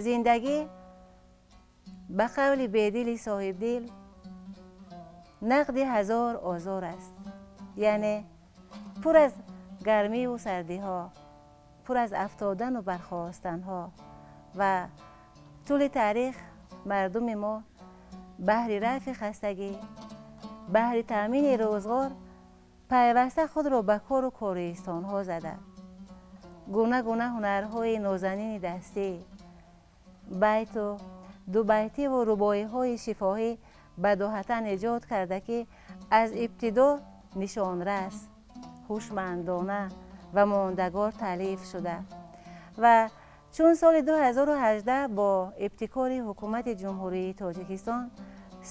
Зиндагӣ ба қавли бедили соҳибдил нақди ҳазор озор аст, яъне пур аз гармиву сардиҳо, пур аз афтодану бархостанҳо. Ва тӯли таърих мардуми мо баҳри рафъи хастагӣ, баҳри таъмини рӯзғор пайваста худро ба кору користонҳо зада, гуна-гуна ҳунарҳои нозанини дастӣ, байту дубайтиву рубоиҳои шифоҳӣ бадоҳатан эҷод карда, ки аз ибтидо нишонрас, ҳушмандона ва мондагор таълиф шуда. Ва чун соли 2018 бо ибтикори ҳукумати Ҷумҳурии Тоҷикистон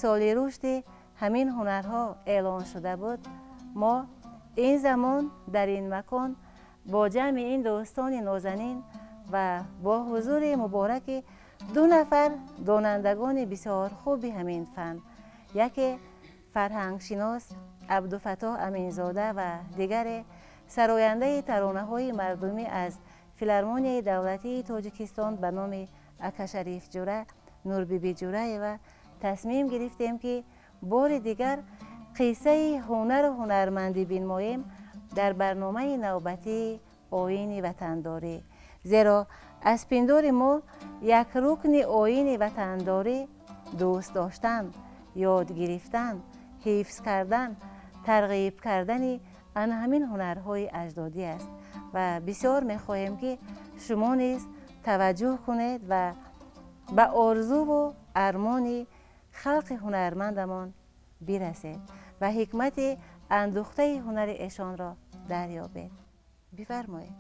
соли рушди ҳамин ҳунарҳо эълон шуда буд, мо ин замон дар ин макон бо ҷамъи ин дӯстони нозанин ва бо ҳузури мубораки ду нафар донандагони бисёр хуби ҳамин фан, яке фарҳангшинос Абдуфаттоҳ Аминзода ва дигаре сарояндаи таронаҳои мардумӣ аз филармонияи давлатии Тоҷикистон ба номи Акашариф Ҷура Нурбиби Ҷураева, тасмим гирифтем, ки бори дигар қиссаи ҳунару ҳунармандӣ бинмоем дар барномаи навбатии оини ватандорӣ. Зеро аз пиндори мо як рукни оини ватандорӣ дӯст доштан, ёд гирифтан, ҳифз кардан, тарғиб кардани ана ҳамин ҳунарҳои аҷдодӣ аст. Ва бисёр мехоҳем, ки шумо низ таваҷҷӯҳ кунед ва ба орзуву армони халқи ҳунармандамон бирасед ва ҳикмати андӯхтаи ҳунари эшонро дарёбед. Бифармоед.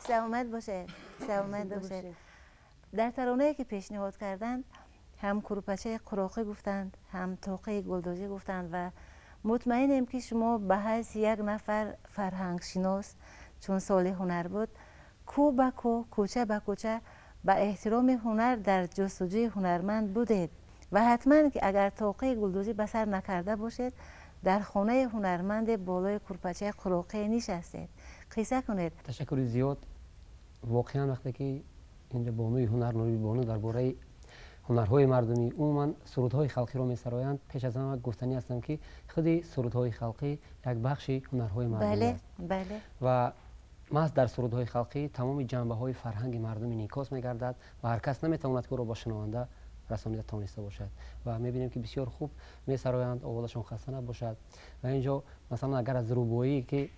Саломат бошед, саломат бошед. Дар таронае ки пешниҳод карданд, Ҳам курпачаи қуроқӣ гуфтанд, ҳам тоқаи гулдӯзӣ гуфтанд ва мутмаинем, ки шумо ба ҳайси як нафар фарҳангшинос, чун соли ҳунар буд, кӯ ба кӯ, кӯча ба кӯча ба эҳтироми ҳунар дар ҷустуҷӯи ҳунарманд будед ва ҳатман ки агар тоқаи гулдӯзӣ ба сар накарда бошед, дар хонаи ҳунарманде болои курпачаи қуроқӣ нишастед. Қисса кунед. Ташаккури зиёд. Воқеан, вақте ки инҷо бонуи ҳунар Нури Бону дар бораи ҳунарҳои мардумӣ, умуман сурудҳои халқиро месароянд, пеш аз ҳама гуфтанӣ ҳастам, ки худи сурудҳои халқӣ як бахши ҳунарҳои мардумӣ аст. Ва маҳз дар сурудҳои халқӣ тамоми ҷанбаҳои фарҳанги мардумӣ инъикос мегардад ва ҳар кас наметавонад, ки ӯро ба шунаванда расонида тавониста бошад. Ва мебинем, ки бисёр хуб месароянд, овозашон хаста набошад. Ва инҷо, масалан, агар аз рубоӣ, ки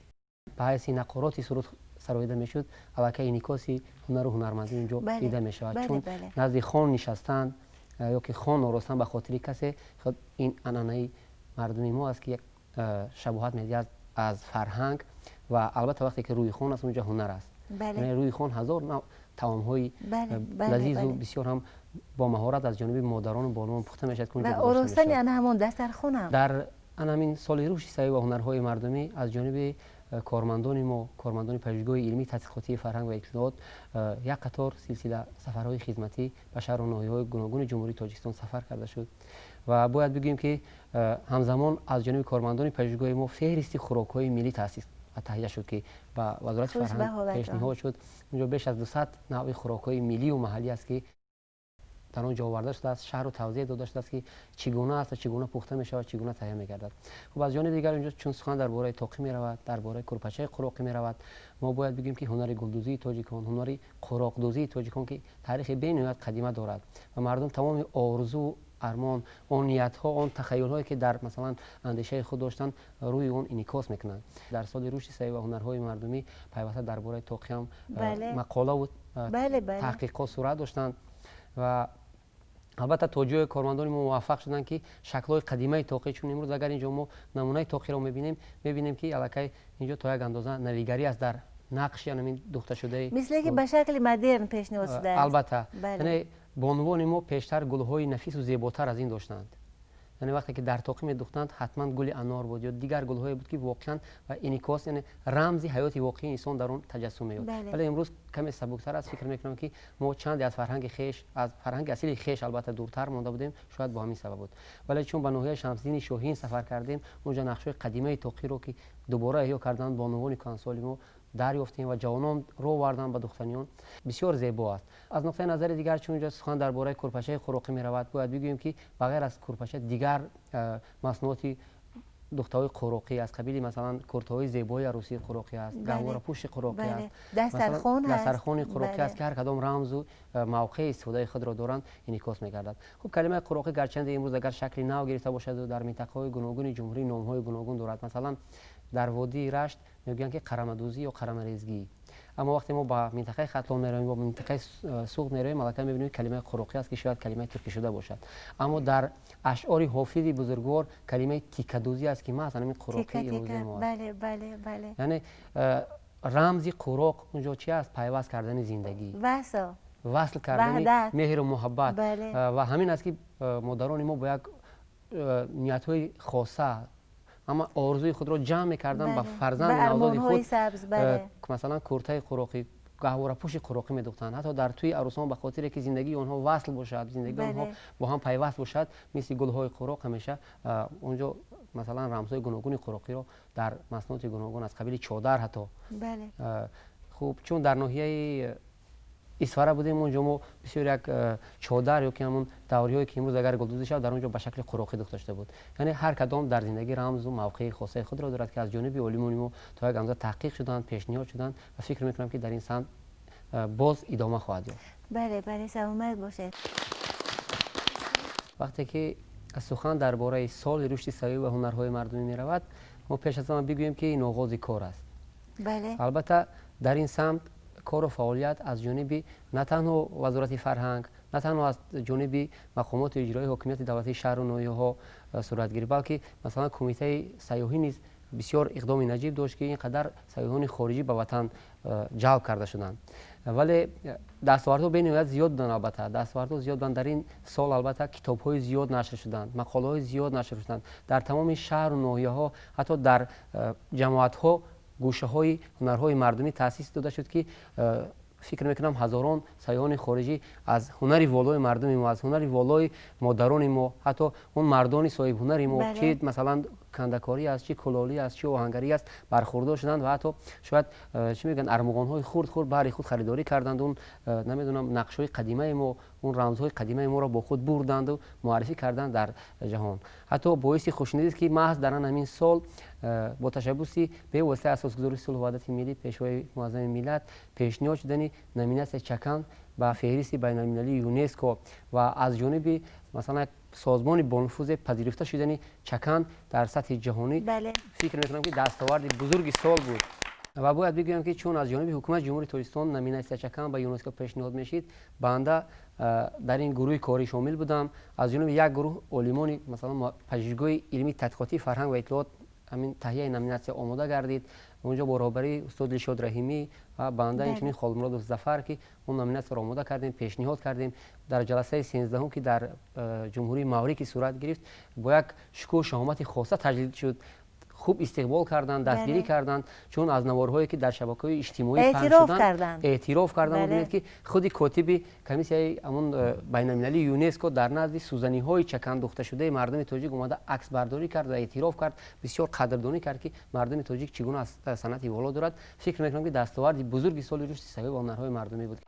ба ҳайси нақороти суруд сароида мешуд, аллакай инъикоси ҳунару ҳунармандӣ инҷо дида мешавад, чун назди хон нишастан ё ки хон оростан ба хотири касе, худ ин анъанаи мардуми мо аст, ки як шабоҳат медиҳад аз фарҳанг. Ва албатта, вақте ки рӯи хон аст, онҷо ҳунар аст. Яъне рӯи хон ҳазор навъ таомҳои лазизу бисёр ҳам бо маҳорат аз ҷониби модарону бонувон пухта мешавад, ки ва оростани ана ҳамон дастархонам. Дар ана ҳамин соли рушди саёҳӣ ва ҳунарҳои мардумӣ аз ҷониби кормандони мо, кормандони пажӯҳишгоҳи илмии тадқиқотии фарҳанг ва иттилоот, як қатор силсила сафарҳои хизматӣ ба шаҳру ноҳияҳои гуногуни Ҷумҳурии Тоҷикистон сафар карда шуд. Ва бояд бигӯем, ки ҳамзамон аз ҷониби кормандони пажӯҳишгоҳи мо феҳристи хӯрокҳои миллӣ таъсис ва таҳия шуд, ки ба Вазорати фарҳанг пешниҳод шуд. Унҷо беш аз 200 навъи хӯрокҳои миллию маҳаллӣ аст, ки дар он ҷо оварда шудааст, шаҳру тавзеҳ дода шудааст, ки чӣ гуна аст ва чӣ гуна пухта мешавад, чӣ гуна таҳия мегардад. Хуб, аз ҷониби дигар, инҷо чун сухан дар бораи тоқӣ меравад, дар бораи курпачаи қуроқӣ меравад, мо бояд бигӯем, ки ҳунари гулдӯзии тоҷикон, ҳунари қуроқдӯзии тоҷикон, ки таърихи бениҳоят қадима дорад ва мардум тамоми орзу, армон, он ниятҳо, он тахайюлҳое, ки дар, масалан, андешаи худ доштанд, рӯи он инъикос мекунанд. Дар соли рушди саёҳӣ ва ҳунарҳои мардумӣ пайваста дар бораи тоқиам мақолаву таҳқиқот сурат доштанд. Ва албатта, то ҷое кормандони мо муваффақ шуданд, ки шаклҳои қадимаи тоқӣ, чун имрӯз агар инҷо мо намунаи тоқиро мебинем, мебинем, ки аллакай инҷо то як андоза навигарӣ аст дар нақши ҳамин духташудаи. Мисле ки ба шакли модерн пешниҳод шудааст. Албатта, яъне бонувони мо пештар гулҳои нафису зеботар аз ин доштанд. Яъне вақте ки дар тоқӣ медухтанд, ҳатман гули анор буд ё дигар гулҳое буд, ки воқеан ва инъикос, яъне рамзи ҳаёти воқеии инсон дар он таҷассум меёфт. Вале имрӯз каме сабуктар аст. Фикр мекунам, ки мо чанде аз фарҳанги хеш, аз фарҳанги асили хеш, албатта, дуртар монда будем, шояд бо ҳамин сабаб буд. Вале чун ба ноҳияи Шамсиддини Шоҳин сафар кардем, онҷо нақшҳои қадимаи тоқиро, ки дубора эҳё карданд бонувони кӯҳансоли мо, дарёфтем ва ҷавонон рӯ оварданд ба духтани он. Бисёр зебо аст. Аз нуқтаи назари дигар, чун инҷо сухан дар бораи курпачаи қуроқӣ меравад, бояд бигӯем, ки ба ғайр аз курпача дигар маснуоти духтаҳои қуроқӣ, аз қабили, масалан, куртаҳои зебои арӯсии қуроқӣ аст, гаҳворапӯши қуроқӣ аст, дастархони қуроқӣ аст, ки ҳар кадом рамзу мавқеи истифодаи худро доранд, инъикос мегардад. Хуб, калимаи қуроқӣ гарчанде имрӯз агар шакли нав гирифта бошаду дар минтақаҳои гуногуни ҷумҳурӣ номҳои гуногун дорад, масалан, дар водии Рашт мегӯянд, ки қарамадӯзӣ ё қарамарезгӣ, аммо вақте мо ба минтақаи Хатлон меравем ё ба минтақаи Суғд меравем, аллакай мебинем, калимаи қуроқӣ аст, ки шояд калимаи туркишуда бошад. Аммо дар ашъори Ҳофизи бузургвор калимаи тикадӯзӣ аст, ки маҳз ҳамин қуроқии имрӯзаи мо аст. Яъне рамзи қуроқ унҷо чи аст? Пайваст кардани зиндагӣ, васл кардани меҳру муҳаббат. Ва ҳамин аст, ки модарони мо бо як ниятҳои хоса аммо орзуи худро ҷамъ мекарданд, ба фарзанди навзоди худ, масалан, куртаи қуроқӣ, гаҳворапӯши қуроқӣ медухтанд. Ҳатто дар тӯи арӯсон, ба хотире ки зиндагии онҳо васл бошад, зиндагии онҳо бо ҳам пайваст бошад, мисли гулҳои қуроқ ҳамеша онҷо, масалан, рамзҳои гуногуни қуроқиро дар маснуоти гуногун, аз қабили чодар ҳатто. Хуб, чун дар ноҳияи Исфара будем, онҷо мо бисёр як чодар ё ки ҳамон давриҳое, ки имрӯз агар гулдӯзӣ шавад, дар он ҷо ба шакли қуроқӣ духта шуда буд. Яъне ҳар кадом дар зиндагӣ рамзу мавқеи хосаи худро дорад, ки аз ҷониби олимони мо то як андоза таҳқиқ шуданд, пешниҳод шуданд ва фикр мекунам, ки дар ин самт боз идома хоҳад ёфт. Бале, бале, саломат бошед. Вақте ки сухан дар бораи соли рушди саёҳӣ ва ҳунарҳои мардумӣ меравад, мо пеш аз ҳама бигӯем, ки ин оғози кор аст. Албатта, дар ин самт кору фаъолият аз ҷониби на танҳо Вазорати фарҳанг, на танҳо аз ҷониби мақомоти иҷроии ҳокимияти давлатии шаҳру ноҳияҳо сурат гирифт, балки, масалан, кумитаи сайёҳӣ низ Бисёр иқдоми наҷиб дошт, ки ин қадар сайёҳони хориҷӣ ба ватан ҷалб карда шуданд. Вале дастовардҳо бениҳоят зиёд буданд, албатта дастовардҳо зиёд буданд. Дар ин сол албатта китобҳои зиёд нашр шуданд, мақолаҳои зиёд нашр шуданд. Дар тамоми шаҳру ноҳияҳо, ҳатто дар ҷамоатҳо гӯшаҳои ҳунарҳои мардумӣ таъсис дода шуд, ки фикр мекунам ҳазорон сайёҳони хориҷӣ аз ҳунари волои мардуми мо, аз ҳунари волои модарони мо, ҳатто он мардони соҳибҳунари мо, чи масалан кандакорӣ аст, чи кулолӣ аст, чи оҳангарӣ аст, бархурдор шуданд ва ҳатто шояд чӣ мегӯянд, армуғонҳои хурд хурд баҳри худ харидорӣ карданд. Он намедонам, нақшҳои қадимаи мо, он рамзҳои қадимаи моро бо худ бурданду муаррифӣ карданд дар ҷаҳон. Ҳатто боиси хушнудист, ки маҳз дар ҳамин сол бо ташаббуси бевоситаи асосгузори сулҳу ваҳдати миллӣ, пешвои муаззами миллат, пешниҳод шудани номинатсияи чакан ба феҳристи байналмилалии ЮНЕСКО ва аз ҷониби масалан созмони бонуфузе пазируфта шудани чакан дар сатҳи ҷаҳонӣ, фикр мекунам, ки дастоварди бузурги сол буд. Ва бояд бигӯям, ки чун аз ҷониби ҳукумати Ҷумҳурии Тоҷикистон номинатсияи чакан ба ЮНЕСКО пешниҳод мешид, банда дар ин гурӯҳи корӣ шомил будам. Аз ҷониби як гурӯҳ олимони масалан пажӯҳишгоҳи илмии тадқиқотии фарҳанг ва иттилоот ҳамин таҳияи номинатсия омода гардид. Онҷо бо роҳбарии устод Дилшод Раҳимӣ ва банда, инчунин Холмуродов Зафар, ки он номинатсияро омода кардем, пешниҳод кардем. Дар ҷаласаи 13-ум, ки дар ҷумҳурии Маврикий сурат гирифт, бо як шукӯҳу шаҳомати хоса таҷлил шуд. Хуб истиқбол карданд, дастгирӣ карданд, чун аз наворҳое, ки дар шабакаҳои иҷтимоӣ паҳн шуданд, эътироф карданд. Бубинед, ки худи котиби комиссияи ҳамон байналмилалии ЮНЕСКО дар назди сӯзаниҳои чакан духташудаи мардуми тоҷик омада аксбардорӣ кард ва эътироф кард, бисёр қадрдонӣ кард, ки мардуми тоҷик чӣ гуна санъати воло дорад. Фикр мекунам, ки дастоварди бузурги соли рушди саҳҳа ва ҳунарҳои мардумӣ буд.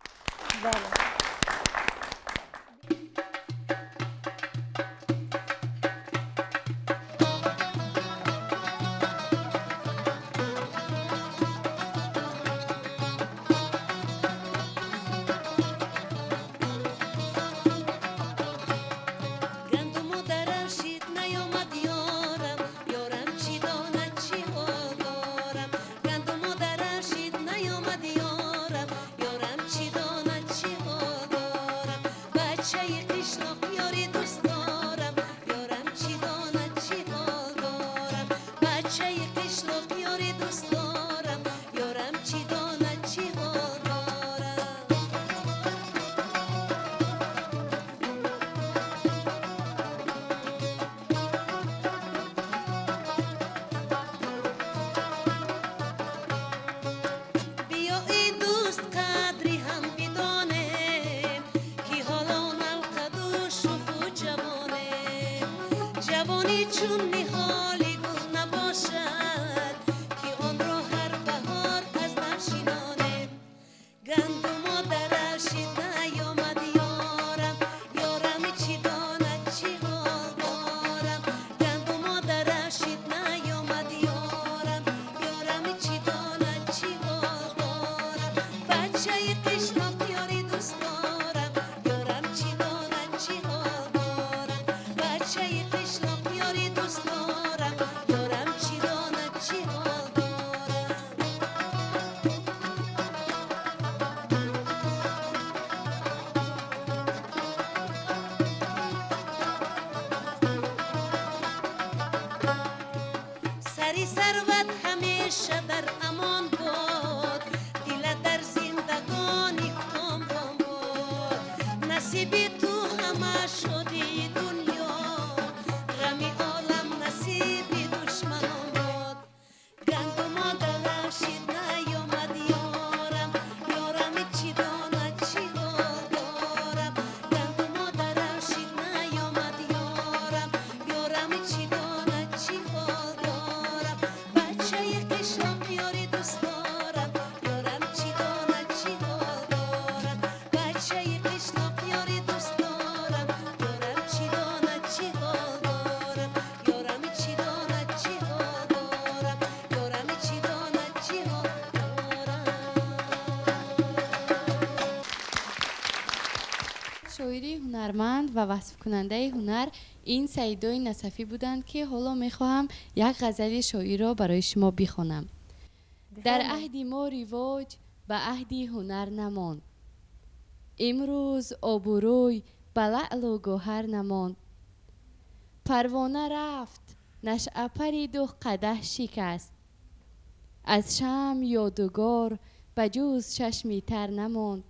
Шоири ҳунарманд ва васфкунандаи ҳунар ин Саидои Насафӣ буданд, ки ҳоло мехоҳам як ғазали шоирро барои шумо бихонам. Дар аҳди мо ривоҷ ба аҳди ҳунар намонд, имрӯз обурӯй ба лаълу гӯҳар намонд. Парвона рафт, нашъа париду қадаҳ шикаст. Аз шамъ ёдгор ба ҷуз чашми тар намонд.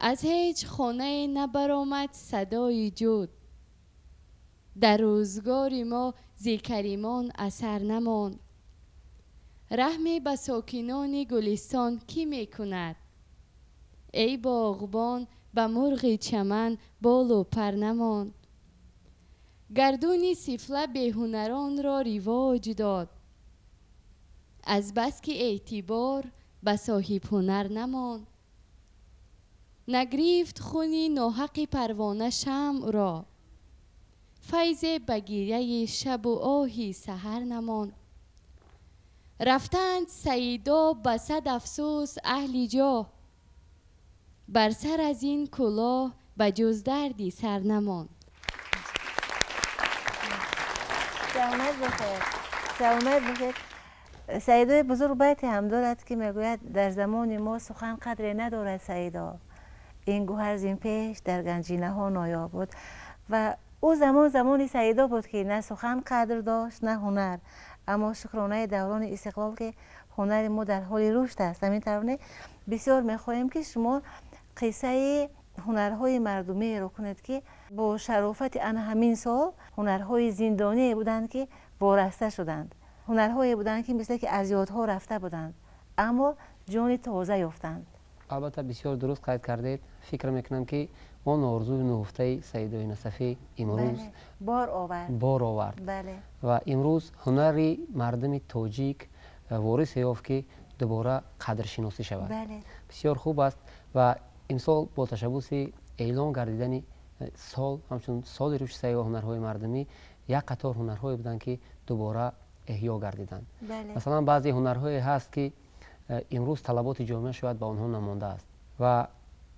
Аз ҳеҷ хонае набаромад садои ҷуд. Дар рӯзгори мо зи каримон асар намонд. Раҳме ба сокинони гулистон кӣ мекунад? Эй боғбон, ба мурғи чаман болу пар намонд. Гардуни сифла беҳунаронро ривоҷ дод. Аз бас ки эътибор ба соҳибҳунар намонд. Нагрифт хуни ноҳақи парвона шамъро. Файзе ба гиряи шабу оҳи саҳар намонд. Рафтанд Саидо ба сад афсӯс аҳли ҷоҳ. Бар сар аз ин кӯлоҳ ба ҷуз дарди сар намонд. Саломат бошед, саломат бошед. Саидои бузург байте ҳам дорад, ки мегӯяд: дар замони мо сухан қадре надорад Саидо, ин гӯҳар зин пеш дар ганҷинаҳо ноёб буд. Ва ӯ замон замони Саидо буд, ки на сухан қадр дошт, на ҳунар. Аммо шукронаи даврони истиқлол, ки ҳунари мо дар ҳоли рушд аст. Ҳамин тавр не? Бисёр мехоҳем, ки шумо қиссаи ҳунарҳои мардумиро кунед, ки бо шарофати ана ҳамин сол ҳунарҳои зиндоние буданд, ки вораста шуданд, ҳунарҳое буданд, ки мисле ки аз ёдҳо рафта буданд, аммо ҷони тоза ёфтанд. Албатта, бисёр дуруст қайд кардед. Фикр мекунам, ки он орзуи нуҳуфтаи Саидои Насафӣ имрӯз бор овард. Бор овард ва имрӯз ҳунари мардуми тоҷик ворис ёфт, ки дубора қадршиносӣ шавад. Бисёр хуб аст. Ва имсол бо ташаббуси эълон гардидани сол ҳамчун соли рушди саёҳ ҳунарҳои мардумӣ, як қатор ҳунарҳое буданд, ки дубора эҳё гардиданд. Масалан, баъзе ҳунарҳое ҳаст, ки имрӯз талаботи ҷомеа шояд ба онҳо намондааст ва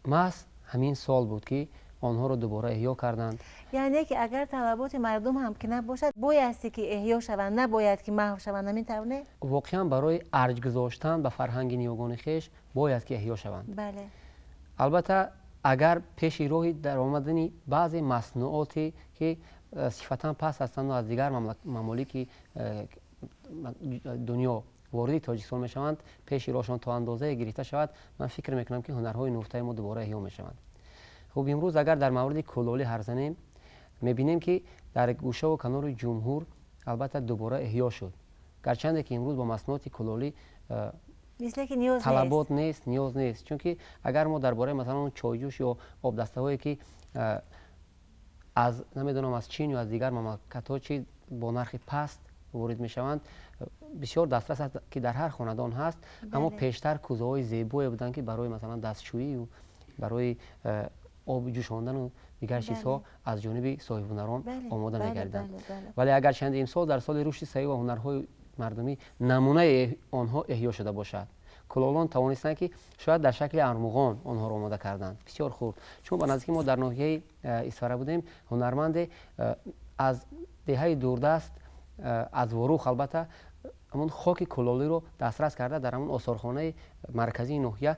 маҳз ҳамин сол буд, ки онҳоро дубора эҳё карданд. Яъне ки агар талаботи мардум ҳам ки набошад, боясте ки эҳё шаванд, набояд ки маҳв шаванд, ҳамин тавр не? Воқеан, барои арҷ гузоштан ба фарҳанги ниёгони хеш бояд ки эҳё шаванд. Албатта, агар пеши роҳи даромадани баъзе маснуоте, ки сифатан паст ҳастанду аз дигар мамолики дунё вориди Тоҷикистон мешаванд, пеши роҳшон то андозае гирифта шавад, ман фикр мекунам, ки ҳунарҳои нуфтаи мо дубора эҳё мешаванд. Хуб, имрӯз агар дар мавриди кӯлолӣ ҳарф занем, мебинем, ки дар гӯшаву канори ҷумҳур албатта дубора эҳё шуд, гарчанде ки имрӯз бо маснуоти кӯлолӣ талабот нест, ниёз нест. Чунки агар мо дар бораи, масалан, чойҷӯш ё обдастаҳое, ки аз, намедонам, аз Чин ё аз дигар мамлакатҳо чи бо нархи паст ворид мешаванд, бисёр дастрас аст, ки дар ҳар хонадон ҳаст. Аммо пештар кӯзаҳои зебое буданд, ки барои, масалан, дастшӯию барои об ҷӯшондану дигар чизҳо аз ҷониби соҳибҳунарон омода мегардиданд. Вале агарчанде имсол дар соли рушди саҳӣ ва ҳунарҳои мардумӣ намунаи онҳо эҳё шуда бошад, кулолон тавонистанд, ки шояд дар шакли армуғон онҳоро омода карданд, бисёр хурд. Чун ба наздики мо дар ноҳияи Исфара будем, ҳунарманде аз деҳаи дурдаст, аз Ворух, албатта, ҳамон хоки кулолиро дастрас карда, дар ҳамон осорхонаи марказии ноҳия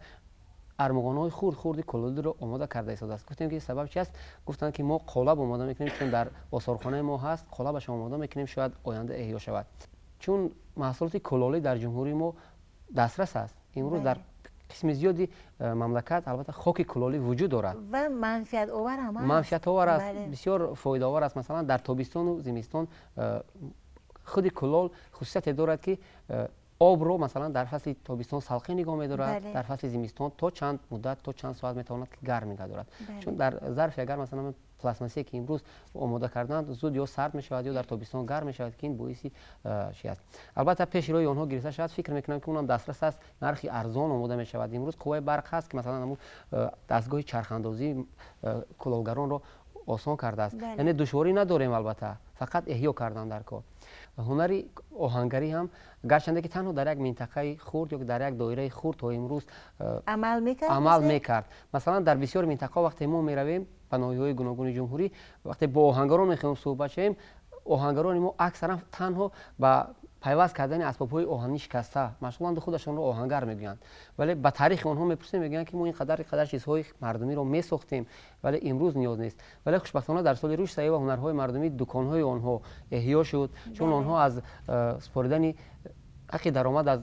армуғонҳои хурд хурди кулолиро омода карда истодааст. Гуфтем, ки сабаб чи аст? Гуфтанд, ки мо қолаб омода мекунем, чун дар осорхонаи мо ҳаст, қолабашро омода мекунем, шояд оянда эҳё шавад. Чун маҳсулоти кулолӣ дар ҷумҳурии мо дастрас аст, имрӯз дар қисми зиёди мамлакат албатта хоки кулолӣ вуҷуд дорад. Ва манфиатовар ҳам аст. Манфиатовар аст, бисёр фоидаовар аст. Масалан, дар тобистону зимистон худи кулол хусусияте дорад, ки обро, масалан, дар фасли тобистон салқин нигоҳ медорад, дар фасли зимистон то чанд муддат, то чанд соат метавонад, ки гарм нигоҳ дорад. Чун дар зарфи агар, масалан, пластмассие, ки имрӯз омода карданд, зуд ё сард мешавад, ё дар тобистон гарм мешавад, ки ин боиси чи аст. Албатта, пеши роҳи онҳо гирифта шавад, фикр мекунам, ки унам дастрас аст, нархи арзон омода мешавад. Имрӯз қувваи барқ ҳаст, ки, масалан, ҳамун дастгоҳи чархандозии кулолгаронро осон кардааст. Яъне душворӣ надорем, албатта, фақат эҳё кардан дар кор. Ҳунари оҳангарӣ ҳам, гарчанде ки танҳо дар як минтақаи хурд ё дар як доираи хурд то имрӯз амал мекард. Масалан, дар бисёр минтақаҳо вақте мо меравем ба ноҳияҳои гуногуни ҷумҳурӣ, вақте бо оҳангарон мехоҳем суҳбат шавем, оҳангарони мо аксаран танҳо ба пайваст кардани асбобҳои оҳанӣ шикаста машғуланд, худашонро оҳангар мегӯянд. Вале ба таърихи онҳо мепурсем, мегӯянд ки мо ин қадар чизҳои мардумиро месохтем, вале имрӯз ниёз нест. Вале хушбахтона дар соли рушди саҳеҳ ва ҳунарҳои мардумӣ дуконҳои онҳо эҳё шуд, чун онҳо аз супоридани ҳаққи даромад аз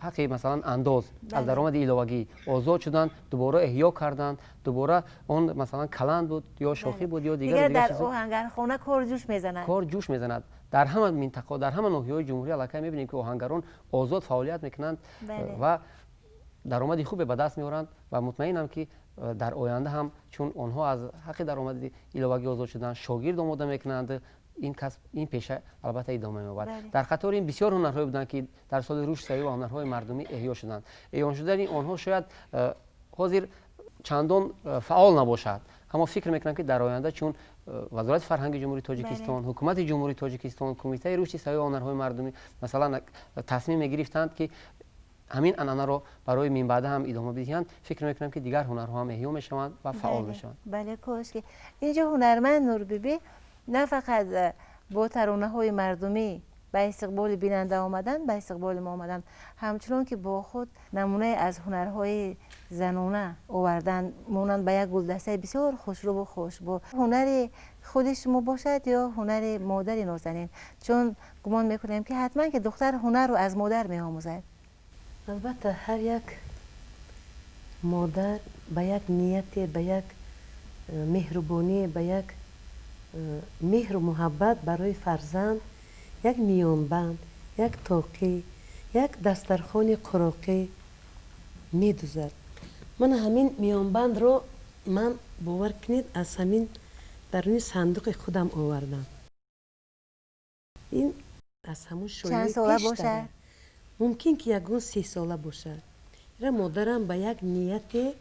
ҳаққи масалан андоз аз даромади иловагӣ озод шуданд, дубора эҳё карданд, дубора он масалан каланд буд ё шохӣ буд ё дигар дар оҳангархона кор ҷӯш мезанад, кор ҷӯш мезанад. Дар ҳама минтақа, дар ҳама ноҳияҳои ҷумҳурӣ аллакай мебинем ки оҳангарон озод фаъолият мекунанд ва даромади хубе ба даст меоранд ва мутмаинам ки дар оянда ҳам чун онҳо аз ҳаққи даромади иловагӣ озод шуданд, шогирд омода мекунанд, ин касб, ин пеша албатта идома меёбад. Дар қатори ин бисёр ҳунарҳое буданд ки дар соли рушди саҳеҳ ва ҳунарҳои мардумӣ эҳё шуданд. Эҳё шудани онҳо шояд ҳозир чандон фаъол набошад, аммо фикр мекунам ки дар оянда чун вазорати фарҳанги ҷумҳурии Тоҷикистон, ҳукумати ҷумҳурии Тоҷикистон, кумитаи рушди саҳеҳ ва ҳунарҳои мардумӣ масалан тасмим мегирифтанд ки ҳамин анъанаро барои минбаъда ҳам идома бидиҳанд, фикр мекунам ки дигар ҳунарҳо ҳам эҳё мешаванд ва фаъол мешаванд. Бале, кош ки инҷо ҳунарманд Нурбибӣ на фақат бо таронаҳои мардумӣ ба истиқболи бинанда омаданд, ба истиқболи мо омаданд, ҳамчунон ки бо худ намунае аз ҳунарҳои занона оварданд, монанд ба як гулдастаи бисёр хушрӯбу хушбӯ. Ҳунари худи шумо бошад ё ҳунари модари нозанин? Чун гумон мекунем ки ҳатман ки духтар ҳунарро аз модар меомӯзад. Албатта, ҳар як модар ба як нияте, ба як меҳрубоние, ба як меҳру муҳаббат барои фарзанд як миёнбанд, як тоқӣ, як дастархони қуроқӣ медузад. Ман ҳамин миёнбандро ман бовар кунед аз ҳамин даруни сандуқи худам овардам. Ин аз ҳамун чанд сола бошад? Мумкин ки ягон 3 сола бошад. Ира модарам ба як нияте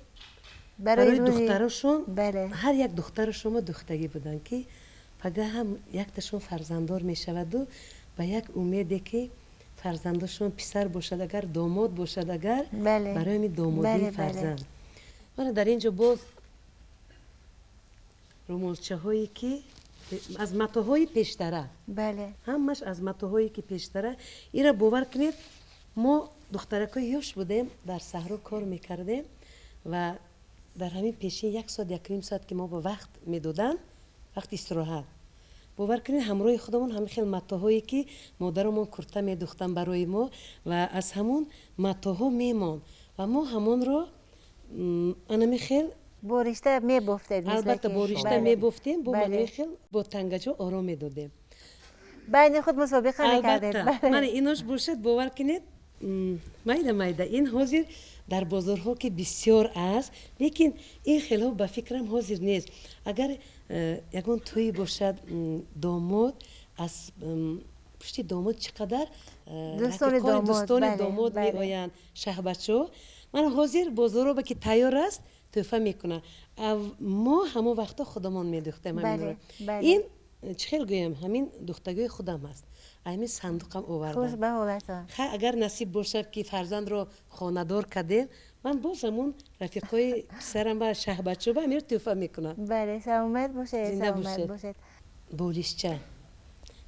барои духтарашон, ҳар як духтарашон духтагӣ буданд ки пага ҳам якташон фарзанддор мешаваду ба як умеде ки фарзандашон писар бошад, агар домод бошад, агар барои ҳамин домодии фарзанд. Мана дар ин ҷо боз румолчаҳое ки аз матоҳои пештара, ҳамаш аз матоҳое ки пештара. Ира бовар кунед, мо духтаракҳои ёш будем, дар саҳро кор мекардем ва дар ҳамин пешин 1 соат, 1.5 соат ки мо ба вақт медоданд, вақти истироҳат, бовар кунед ҳамроҳи худамон ҳамин хел матоҳое ки модарамон курта медухтанд барои мо ва аз ҳамон матоҳо мемонд ва мо ҳамонро анами хел бо ришта мебофтед. Албатта, бо ришта мебофтем, бо ҳамин хел бо тангаҷо ором медодем. Байни худ мусобиқа мекардед. Албатта, мана инош бошад, бовар кунед, майда майда ин ҳозир дар бозорҳо ки бисёр аст, лекин ин хелҳо ба фикрам ҳозир нест. Агар ягон тӯй бошад, домод аз пушти домод чӣ қадар дӯстони домод меоянд, шаҳбачо. Ман ҳозир бозорҳо ки тайёр аст тӯҳфа мекунанд. Мо ҳамон вақто худамон медухтем. Ин чӣ хел гӯям, ҳамин духтагии худам аст. Ҳамин сандуқам овардам. Хуш ба ҳолатон. Агар насиб бошад ки фарзандро хонадор кардем, ман боз ҳамун рафиқҳои писарам ба шаҳбачо ба амир тӯҳфа мекунам. Бале, саломат бошед, саломат бошед. Болишча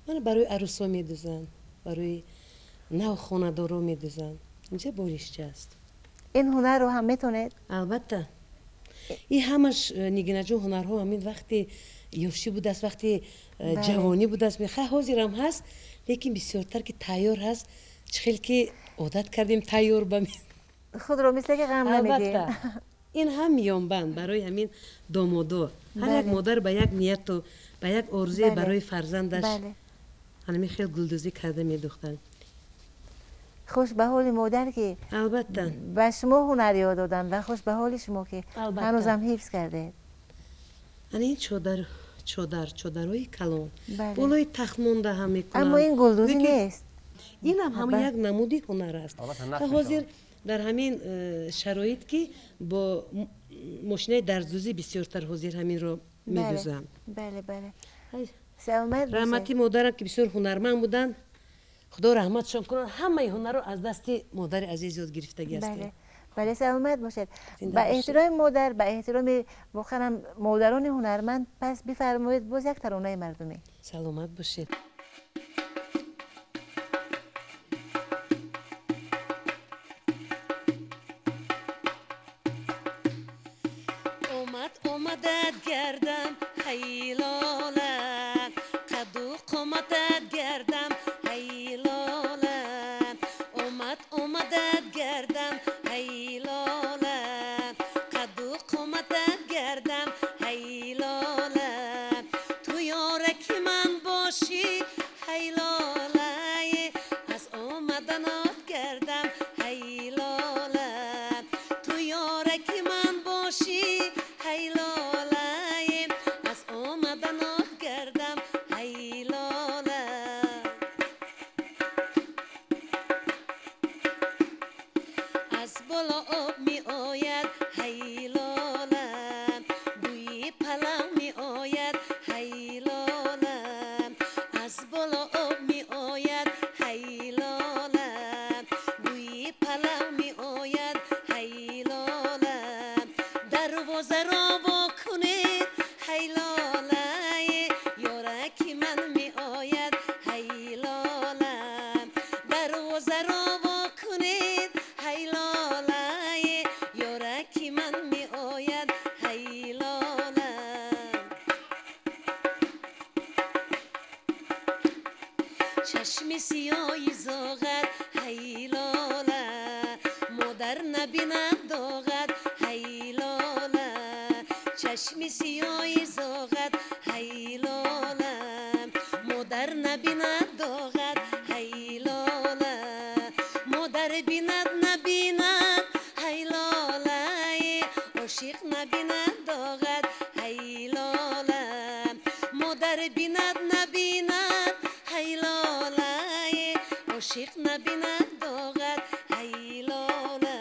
ман барои арӯсо медузанд, барои навхонадоро медузанд. Инҷа болишча аст. Ин ҳунарро ҳам метонед? Албатта. Ин ҳамаш Нигинаҷон ҳунарҳо ҳамин вақти ёшӣ будааст, вақти ҷавонӣ будааст. Мехоҳ ҳозирам ҳаст, лекин бисёртар ки тайёр ҳаст, чӣ хел ки одат кардем тайёр ба худро мисле ки ғам намедиҳем. Албатта. Ин ҳам миёнбанд барои ҳамин домодо. Ҳар як модар ба як нияту ба як орзуе барои фарзандаш ҳамин хел гулдӯзӣ карда медухтанд. Хуш ба ҳоли модар ки албатта ба шумо ҳунар ёд доданд ва хуш ба ҳоли шумо ки ҳанӯзам ҳифз кардед. Ана ин чодар, чодар, чодарҳои калон болои тахт монда ҳам мекунанд. Аммо ин гулдӯзӣ нест. Ин ҳам ҳамон як намуди ҳунар аст. Ҳозир дар ҳамин шароит ки бо мошинаи дарздӯзӣ бисёртар ҳозир ҳаминро медӯзанд. Бале, бале. Саломат бошед. Раҳмати модарам ки бисёр ҳунарманд буданд, Худо раҳматшон кунад, ҳамаи ҳунарро аз дасти модари азиз ёд гирифтагӣ ҳастем. Бале, саломат бошед. Ба эҳтироми модар, ба эҳтироми воқеан модарони ҳунарманд, пас бифармоед боз як таронаи мардумӣ. Саломат бошед. омадат гардам ҳай лола, қаду қоматат гардам ҳай лола, омад омадат гардам ҳай лола, қаду қоматат гардам ҳай лола, ту ёраки ман бошӣ ҳай лола, аз омаданот гардам ҳай лола, ту ёраки ман бошӣ ҳай лола, аз омаданот гардам ҳай лола. Аз боло об меояд ҳай лола, бӯи палав меояд ҳай лола, аз боло об меояд ҳай лола, бӯи палав меояд ҳай лола, дарвозаро во кунед ҳай лола, ёраки ман меояд ҳай лола, дарвозаро во кунед ҳай лола, ёраки ман меояд ҳай лола. Чашми сиёҳи зоғат ҳай лола, модар набинад доғат ҳай лола, чашми сиёҳи зоғат ҳай лола, модар набинад доғат ҳай лола, модар бинад набинад ҳай лола, ошиқ набинад доғат ҳай лола, модар бинад набинад ҳай лола, ошиқ набинад доғат ҳай лола,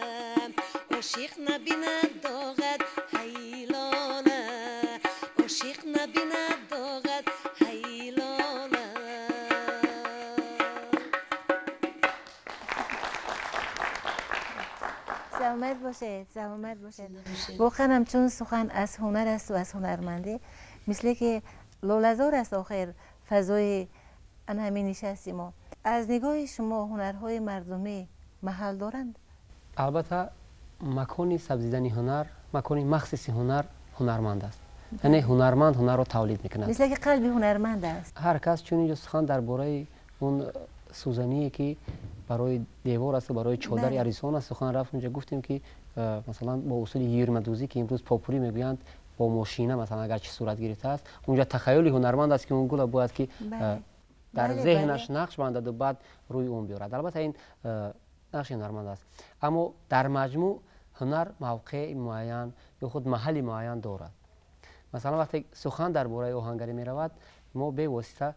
ошиқ набинад доғат ҳай лола, ошиқ набинад доғат ҳай лола. Саломат бошед, саломат бошед. Воқеан ҳам чун сухан аз ҳунар аст ва аз ҳунармандӣ, мисле ки лолазор аст охир фазои ан ҳамин нишасти мо. Аз нигоҳи шумо ҳунарҳои мардумӣ маҳал доранд? Албатта, макони сабзидани ҳунар, макони махсуси ҳунар ҳунарманд аст. Яъне ҳунарманд ҳунарро тавлид мекунад. Мисле ки қалби ҳунарманд аст. Ҳар кас чун инҷо сухан дар бораи он сӯзание ки барои девор аст ва барои чодари арисон аст сухан рафт, унҷо гуфтем ки масалан бо усули йирмадӯзӣ ки имрӯз попурӣ мегӯянд, бо мошина масалан агарчи сурат гирифтааст, унҷо тахайюли ҳунарманд аст ки он гула бояд ки дар зеҳнаш нақш бандаду баъд рӯи он биёрад. Албатта, ин нақши ҳунарманд аст, аммо дар маҷмӯъ ҳунар мавқеи муайян ё худ маҳалли муайян дорад. Масалан, вақте сухан дар бораи оҳангарӣ меравад, мо бевосита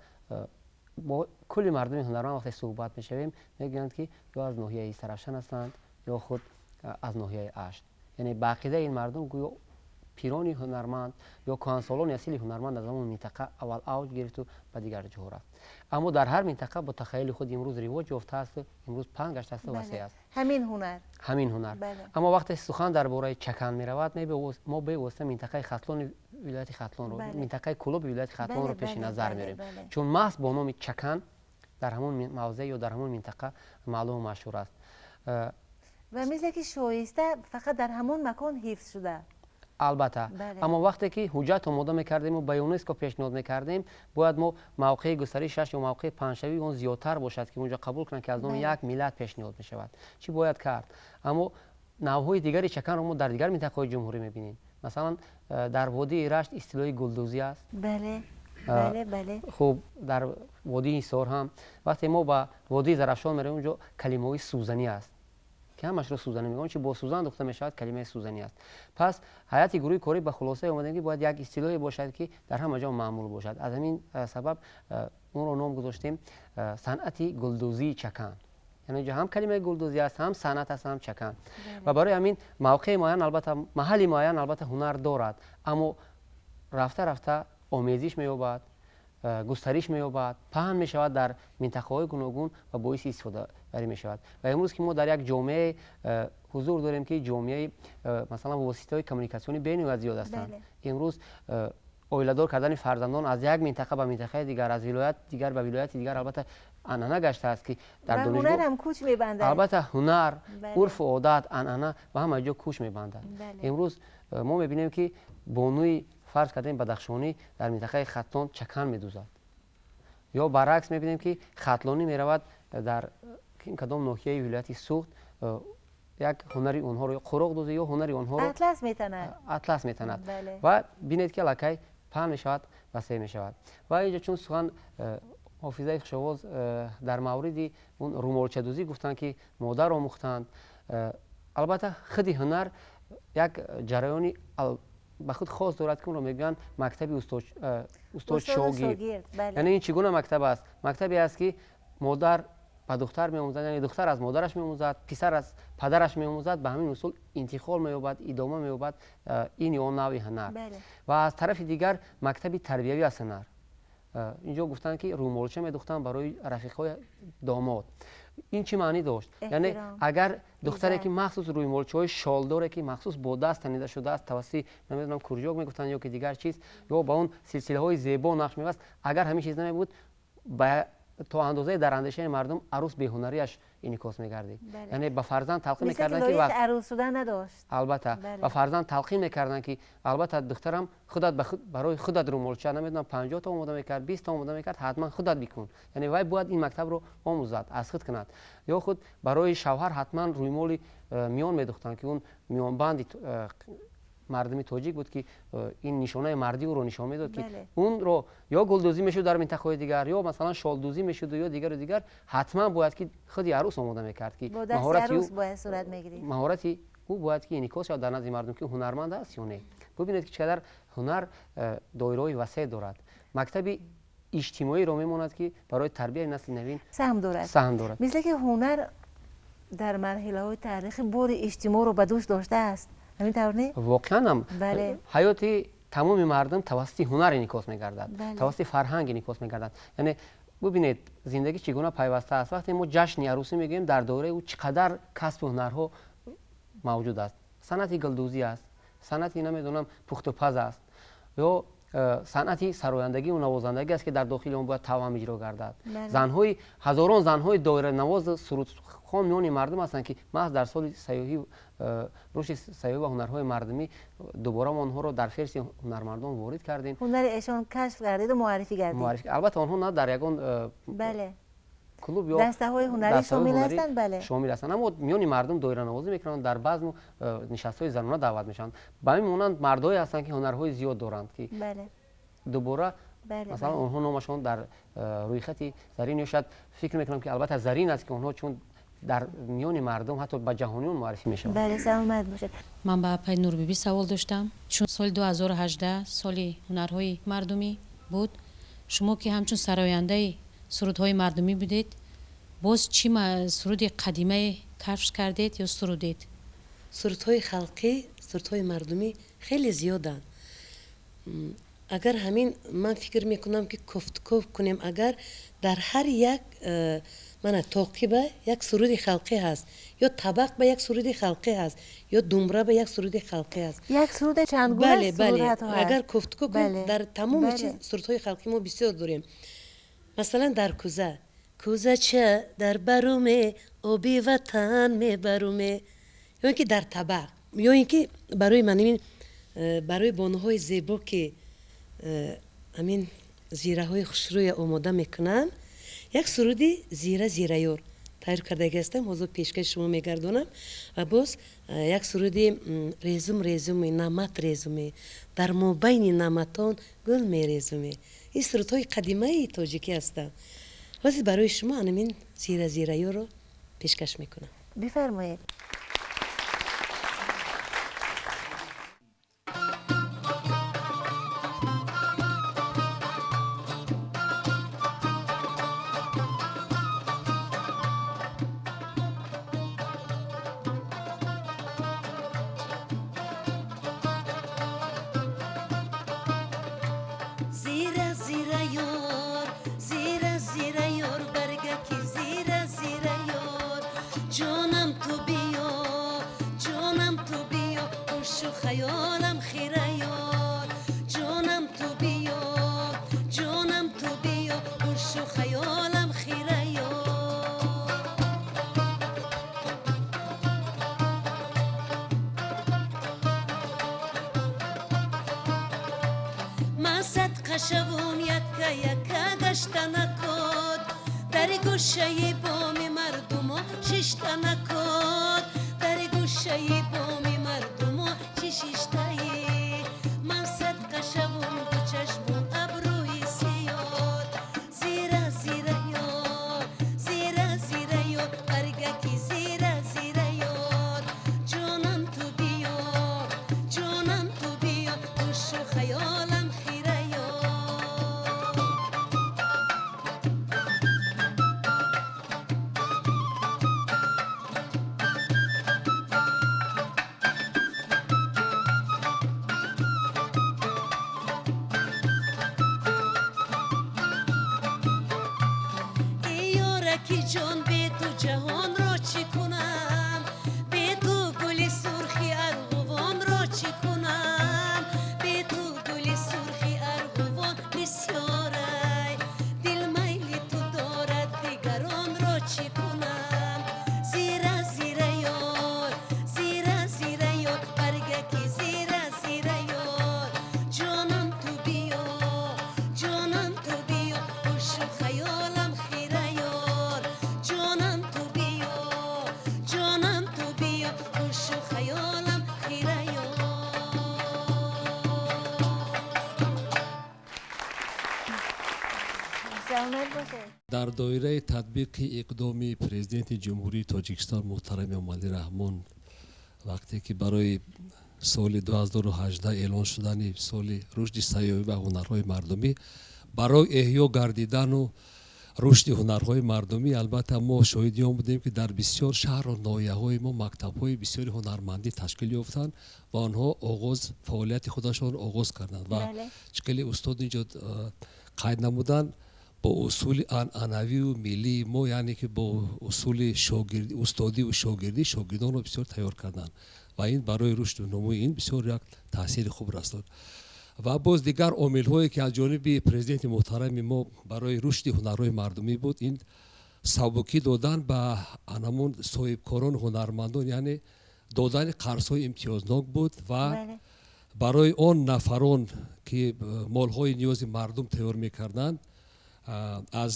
бо кулли мардуми ҳунарманд вақте суҳбат мешавем, мегӯянд ки ё аз ноҳияи Сарафшан ҳастанд, ё худ аз ноҳияи Ашт. Яъне ба ақидаи ин мардум гӯё пирони ҳунарманд ё кӯҳансолони асили ҳунарманд аз ҳамон минтақа аввал авҷ гирифту ба дигар ҷоҳо рафт. Аммо дар ҳар минтақа бо тахайюли худ имрӯз ривоҷ ёфтаасту имрӯз паҳн гаштааст, васеъ аст ҳамин ҳунар. Ҳамин ҳунар. Аммо вақте сухан дар бораи чакан меравад, мо бевосита минтақаи Хатлони вилояти Хатлонро, минтақаи Кӯлоби вилояти Хатлонро пеши назар меорем, чун маҳз бо номи чакан дар ҳамон мавзеъ ё дар ҳамон минтақа маълуму машҳур аст. Ва мисле ки шоиста фақат дар ҳамон макон ҳифз шуда. Албатта, аммо вақте ки ҳуҷҷат омода мекардему ба ЮНЕСКО пешниҳод мекардем, бояд мо мавқеи густаришаш ё мавқеи паҳншавии он зиёдтар бошад, ки онҷо қабул кунанд, ки аз номи як миллат пешниҳод мешавад. Чӣ бояд кард? Аммо навъҳои дигари чаканро мо дар дигар минтақаҳои ҷумҳурӣ мебинем. Масалан, дар водии Рашт истилоҳи гулдӯзӣ аст. Хуб, дар водии Ҳисор ҳам вақте мо ба водии Зарафшон меравем, онҷо калимаҳои сӯзанӣ аст, ки ҳамашро сӯзанӣ мегӯянд, чи бо сӯзан духта мешавад, калимаи сӯзанӣ аст. Пас ҳайати гурӯҳи корӣ ба хулосае омадем, ки бояд як истилоҳе бошад, ки дар ҳама ҷо маъмул бошад. Аз ҳамин сабаб онро ном гузоштем санъати гулдӯзии чакан. Яъне инҷо ҳам калимаи гулдӯзӣ аст, ҳам санъат аст, ҳам чакан. Ва барои ҳамин мавқеи муайян, албатта маҳалли муайян албатта ҳунар дорад, аммо рафта рафта омезиш меёбад, густариш меёбад, паҳн мешавад дар минтақаҳои гуногун ва боиси истифодабарӣ мешавад. Ва имрӯз ки мо дар як ҷомеаи ҳузур дорем, ки ҷомеаи масалан воситаҳои коммуникатсионӣ бениҳоят зиёд ҳастанд, имрӯз оиладор кардани фарзандон аз як минтақа ба минтақаи дигар, аз вилоят дигар ба вилояти дигар албатта анъана гаштааст, ки дар донишгоҳ ҳунар ҳам кӯч мебандад. Албатта, ҳунар, урфу одат, анъана ба ҳама ҷо кӯч мебандад. Имрӯз мо мебинем, ки бонуи, фарз кардем, бадахшонӣ дар минтақаи Хатлон чакан медӯзад, ё баръакс мебинем, ки хатлонӣ меравад дар кадом ноҳияи вилояти Суғд, як ҳунари онҳоро, ё қуроқдӯзӣ, ё ҳунари онҳоро атлас метанад. Атлас метанад. Ва бинед, ки аллакай паҳн мешавад, васеъ мешавад. Ва инҷо чун сухан ҳофизаи хушовоз дар мавриди он румолчадӯзӣ гуфтанд, ки модар омӯхтанд, албатта, худи ҳунар як ҷараёни ба худ хос дорад, ки онро мегӯянд мактаби устод шогирд. Яъне ин чӣ гуна мактаб аст? Мактабе аст, ки модар ба духтар меомӯзад, яъне духтар аз модараш меомӯзад, писар аз падараш меомӯзад. Ба ҳамин усул интиқол меёбад, идома меёбад ин ё он навъи ҳунар. Ва аз тарафи дигар мактаби тарбиявӣ аст ҳунар. Инҷо гуфтанд, ки румолча медухтанд барои рафиқҳои домод. Ин чӣ маънӣ дошт? Яъне агар духтаре, ки махсус рӯймолчаҳои шолдоре, ки махсус бо даст танида шудааст, тавассути, намедонам, куржок мегуфтанд ё ки дигар чиз, ё ба он силсилаҳои зебо нақш мебаст, агар ҳамин чиз намебуд, ба то андозае дар андешаи мардум арӯс беҳунариаш инъикос мегардид. Яъне ба фарзанд талқин мекарданд, ки арӯс шуда надошт. Албатта, ба фарзанд талқин мекарданд, ки албатта, духтарам, худат барои худат румолча, намедонам, 50 та омода мекард, 20 та омода мекард, ҳатман худат бикун. Яъне вай бояд ин мактабро омӯзад, аз худ кунад. Ё худ барои шавҳар ҳатман рӯймоли миён медухтанд, ки он миёнбанди мардуми тоҷик буд, ки ин нишонаи мардии ӯро нишон медод, ки онро ё гулдӯзӣ мешуд дар минтақаҳои дигар, ё масалан шолдӯзӣ мешуду, ё дигару дигар, ҳатман бояд ки худи арӯс омода мекард, ки маҳорати ӯ бояд ки инъикос шавад дар назди мардум, ки ҳунарманд аст ё не. Бубинед, ки чӣ қадар ҳунар доираҳои васеъ дорад, мактаби иҷтимоиро мемонад, ки барои тарбияи насли навин саҳм дорад. Саҳм дорад. Мисле ки ҳунар дар марҳилаҳои таърихӣ бори иҷтимоъро ба дӯш доштааст, ҳамин тавр не? Воқеан ҳам, ҳаёти тамоми мардум тавассути ҳунар инъикос мегардад, тавассути фарҳанг инъикос мегардад. Яъне бубинед, зиндагӣ чӣ гуна пайваста аст. Вақте мо ҷашни арӯсӣ мегӯем, дар доираи ӯ чӣ қадар касбу ҳунарҳо мавҷуд аст: санъати гулдӯзӣ аст, санъати, намедонам, пухтупаз аст, ё санъати сарояндагию навозандагӣ аст, ки дар дохили он бояд тавам иҷро гардад. Занҳои, ҳазорон занҳои доиранавоз, сурудхон миёни мардум ҳастанд, ки маҳз дар соли сайёҳӣ, рушди сайёҳӣ ва ҳунарҳои мардумӣ дубора мо онҳоро дар феҳристи ҳунармандон ворид кардем. Ҳунари эшон кашф гардиду муаррифӣ гардид. Албатта, онҳо на дар ягон клуб ё дастаҳои ҳунарӣ шомил ҳастанд, бале. Шомил ҳастанд, аммо миёни мардум доиранавозӣ мекунанд, дар базму нишастҳои занона даъват мешаванд. Ба ҳамин монанд мардҳое ҳастанд, ки ҳунарҳои зиёд доранд, ки дубора, масалан, онҳо номашон дар рӯйхати зарин, ё шояд фикр мекунам, ки албатта зарин аст, ки онҳо чун дар миёни мардум, ҳатто ба ҷаҳониён муаррифӣ мешаванд. Бале, саломат бошед. Ман ба апаи Нурбибӣ савол доштам. Чун соли 2018 соли ҳунарҳои мардумӣ буд, шумо ки ҳамчун сарояндаи сурудҳои мардумӣ будед, боз чӣ суруди қадимае кашф кардед ё сурудед? Сурудҳои халқӣ, сурудҳои мардумӣ хеле зиёданд. Агар ҳамин, ман фикр мекунам, ки кофтков кунем, агар дар ҳар як мана тоқиба як суруди халқӣ ҳаст, ё табақ ба як суруди халқӣ ҳаст, ё думбра ба як суруди халқӣ ҳаст. Як суруде чандгуна. Бале, агар кофтков кунем, дар тамоми чиз сурудҳои халқӣ мо бисёр дорем. Масалан, дар кӯза: кӯзача дар баруме, оби ватан мебаруме, ё ин ки дар табақ, ё ин ки барои ман ин барои бонуҳои зебо, ки ҳамин зираҳои хушрӯя омода мекунанд, як суруди зира зираёр тайёр кардаги ҳастам, ҳозир пешкаши шумо мегардонам. Ва боз як суруди резум резуми намат резуме, дар мобайни наматон гул мерезуме. Ин сурудҳои қадимаи тоҷикӣ ҳастанд. Ҳозир барои шумо анамин зира зираёрро пешкаш мекунам. Бифармоед. Зира зира ёр, зира зира ёр, баргаки зира зира ёр, ҷонам ту биё, ҷонам ту биё, ҳушу хаёлам хира ёр, ҷонам ту биё, ҷонам ту биё, ҳушу хаёлам хира ёр. Шавум якка якка гашта накод, дар гӯшаи боми мардумо шишта накод, дар гӯшаи боми мардумо чӣ шиштаӣ? Ман садқа шавум ду чашму абрӯи сиёд, зира зира ёр, зира зира ёр, баргаки зира зира ёр, ҷонам ту биё, ҷонам ту биё, гӯшу хаёлам хира ёр. Эй ёраки ҷон, бе ту ҷаҳонро чӣ кунам? Бе ту гули сурхи арғувонро чӣ кунам? Бе ту гули сурхи арғувон бисёрай, дил майли ту дорад, дигаронро чӣ кунам? Зира зира ёр, зира зира ёр, баргаки зира зира ёр, ҷонам ту биё, ҷонам ту биё, гӯшу хаёлам хира ёр, ҷонам ту биё, ҷонам ту биё, гӯшу хаёлам хира ёр. Саломат бошед. Дар доираи татбиқи иқдоми Президенти Ҷумҳурии Тоҷикистон муҳтарами Эмомалӣ Раҳмон, вақте ки барои соли 2018 эълон шудани соли рушди сайёҳӣ ва ҳунарҳои мардумӣ, барои эҳё гардидану рушди ҳунарҳои мардумӣ, албатта мо шоҳиди он будем, ки дар бисёр шаҳру ноҳияҳои мо мактабҳои бисёри ҳунармандӣ ташкил ёфтанд ва онҳо оғоз фаъолияти худашонро оғоз карданд ва чӣ хеле устод инҷо қайд намуданд, бо усули анъанавию миллии мо, яъне ки бо усули устодиву шогирдӣ шогирдонро бисёр тайёр карданд ва ин барои рушду нумӯи ин бисёр як таъсири хуб расонд. Ва боз дигар омилҳое, ки аз ҷониби президенти муҳтарами мо барои рушди ҳунарҳои мардумӣ буд, ин сабукӣ додан ба анамун соҳибкорон, ҳунармандон, яъне додани қарзҳои имтиёзнок буд ва барои он нафарон, ки молҳои ниёзи мардум тайёр мекарданд, аз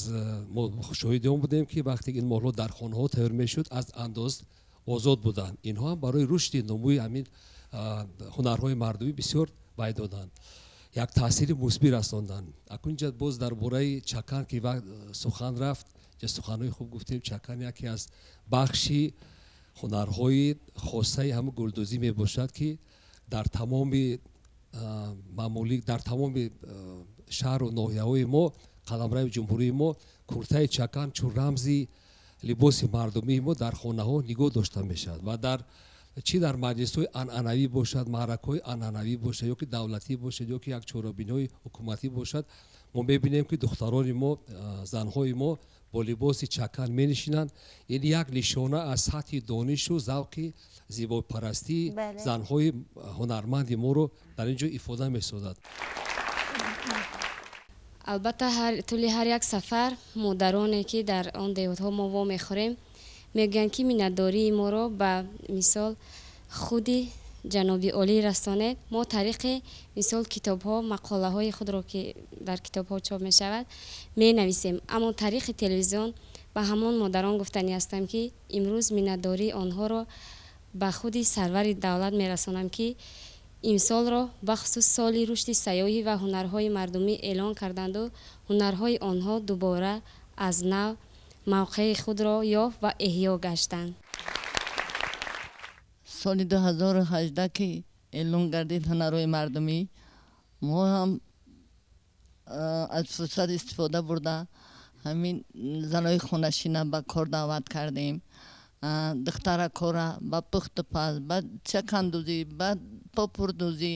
мо шоҳиди он будем, ки вақте ин молҳо дар хонаҳо тайёр мешуд, аз андоз озод буданд. Инҳо ҳам барои рушди нумӯи ҳамин ҳунарҳои мардумӣ бисёр вай доданд, як таъсири мусбӣ расонданд. Акун инҷа боз дар бораи чакан ки сухан рафт, ҷа суханҳои хуб гуфтем. Чакан яке аз бахши ҳунарҳои хосаи ҳамун гулдӯзӣ мебошад, ки дар тамоми мамолик, дар тамоми шаҳру ноҳияҳои мо, қаламрави ҷумҳурии мо, куртаи чакан чун рамзи либоси мардумии мо дар хонаҳо нигоҳ дошта мешавад ва дар чӣ дар маҷлисҳои анъанавӣ бошад, маъракаҳои анъанавӣ бошад, ё ки давлатӣ бошад, ё ки як чорабиниҳои ҳукуматӣ бошад, мо мебинем, ки духтарони мо, занҳои мо бо либоси чакан менишинанд. Ин як нишона аз сатҳи донишу завқи зебопарастии занҳои ҳунарманди моро дар ин ҷо ифода месозад. Албатта, тӯли ҳар як сафар модароне, ки дар он деҳотҳо мо вомехӯрем, мегӯянд, ки миннатдории моро ба мисол худи ҷаноби олӣ расонед. Мо тариқи мисол китобҳо, мақолаҳои худро, ки дар китобҳо чоп мешавад, менависем, аммо тариқи телевизион ба ҳамон модарон гуфтанӣ ҳастам, ки имрӯз миннатдории онҳоро ба худи сарвари давлат мерасонам, ки имсолро бахусус соли рушди сайёҳӣ ва ҳунарҳои мардумӣ эълон карданду ҳунарҳои онҳо дубора аз нав мавқеи худро ёфт ва эҳё гаштанд. Соли 2018 ки эълон гардид ҳунарҳои мардумӣ, мо ҳам аз фурсат истифода бурда, ҳамин занои хонашина ба кор даъват кардем, духтаракора ба пухту паз, ба чакандӯзӣ, ба попурдӯзӣ.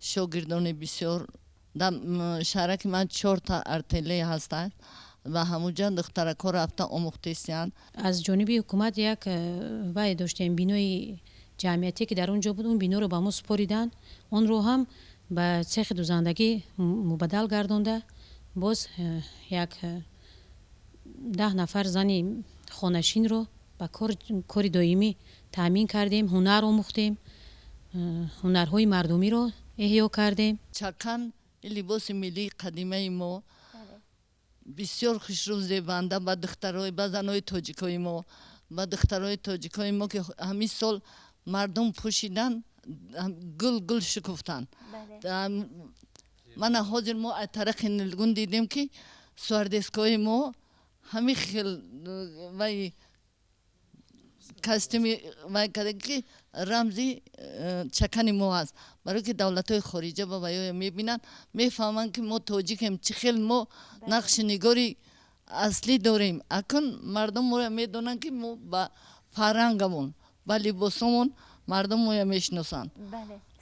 Шогирдони бисёр дар шаҳраки ман чорта артеле ҳастанд ва ҳамунҷа духтаракҳо рафта омӯхтесиянд. Аз ҷониби ҳукумат як вай доштем, бинои ҷамъиятие, ки дар он ҷо буд, он биноро ба мо супориданд. Онро ҳам ба цехи дузандагӣ мубаддал гардонда, боз як 10 нафар зани хонашинро ба кори доимӣ таъмин кардем, ҳунар омӯхтем, ҳунарҳои мардумиро эҳё кардем. Чакан Ин либоси миллии қадимаи мо бисёр хушрӯ, зебанда ба духтарои, ба занои тоҷикои мо, ба духтарои тоҷикои мо, ки ҳамин сол мардум пӯшидан, гул гул шукуфтанд. Мана ҳозир мо аз тариқи Нилгун дидем, ки стюардесскои мо ҳамин хел вай костюми вай карда, ки рамзи чакани мо аст, барое ки давлатҳои хориҷа ба ваё мебинанд, мефаҳманд, ки мо тоҷикем, чӣ хел мо нақши нигори аслӣ дорем. Акун мардум моро медонанд, ки мо ба фарҳангамон, ба либосомон мардум моя мешиносанд.